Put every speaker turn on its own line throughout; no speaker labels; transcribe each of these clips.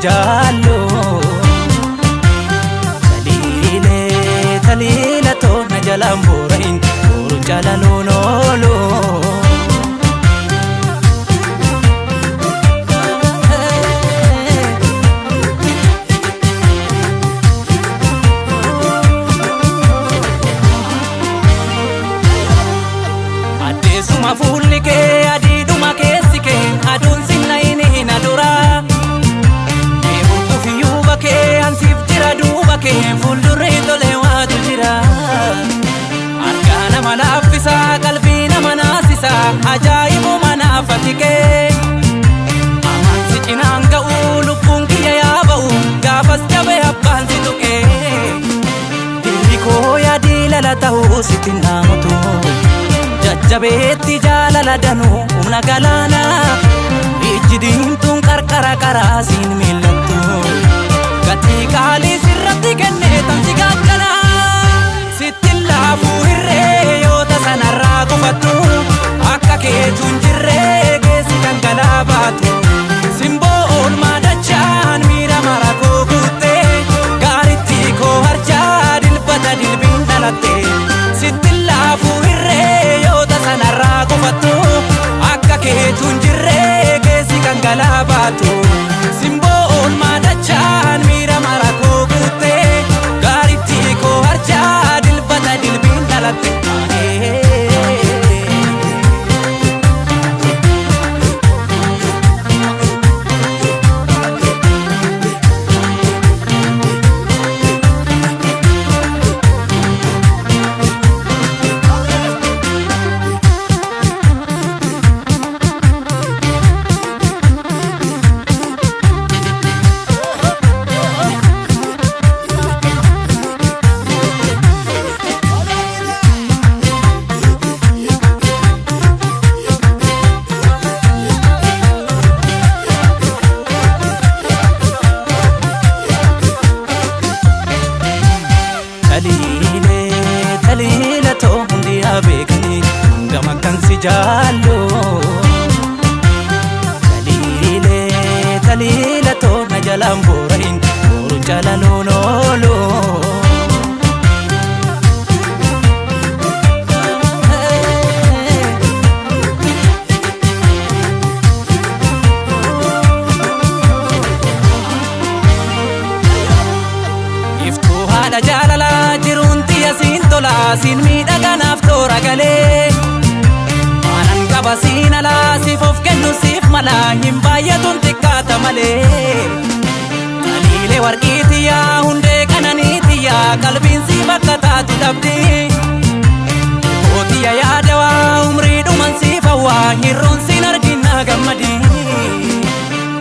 jaallu. Taliilee taliila too na jalaan boora'in booruun jaalaluun oolu. Addeessuma fuulli kee adiidhuma keessi kee aduun sinna inni hin adura. Deemuuf yuuba kee ansiif jira duuba kee fuuldurri tolee waatu jira. Harka nama laaffisaa qalbii nama naasisaa ajaa'ibuma naaf ati kee. Amansi cinaan ga'u lubbuun kiyya yaa ba'u gaafas jabee abbaan si tuqee. Dilli koo yaadii lala ta'uu sitti naamutu. Jajjabeetti jaalala danuu humna galaanaa ijji diimtuun qarqara karaa siin miillattu. Gatii qaalii sirratti kennee tamsi gaachana sitti laafuu hirree yoo tasanarraa kufattu akka keetu hin jirree keessi dhangala'aa baatu. Simboo oolmaa dachaan miira mara koo guuttee gaaritti koo harcaa dilbata dilbiin dhalatte sitti laafuu hirree yoo tasanarraa kufattu akka keetu hin jirree keessi dhangala'aa baatu. Simboo oolmaa dachaan miira mara koo guuttee gaaritti koo harcaa dilbata dilbiin dhalatte. Taliilee taliila too hundi haa beekanii hangam akkan si jaallu. Taliilee taliila too na jalaan boora'in booruun jaalaluun oolu. Iftuu haadha jaalalaa jiruun xiyya siin tolaa siin miidhaganaaf toora galee. Maanan qaba siin alaa siif of kennu siif malaa hin baay'atuun xiqqaata malee. Taliilee warqii tiyyaa hundee qananii tiyyaa qalbiin si bakka taatu dhabdi. Kootiyya yaadawaa umrii dhuman siif hawwaa hirruun siin arginaa gammadi.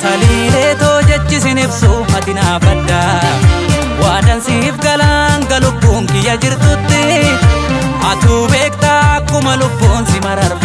Taliilee too jechi sin ibsu ati naaf addaa. Waadan siif galaan lubbuun kiyya jirtutti atuu beektaa akkuma lubbuun si mararfattu.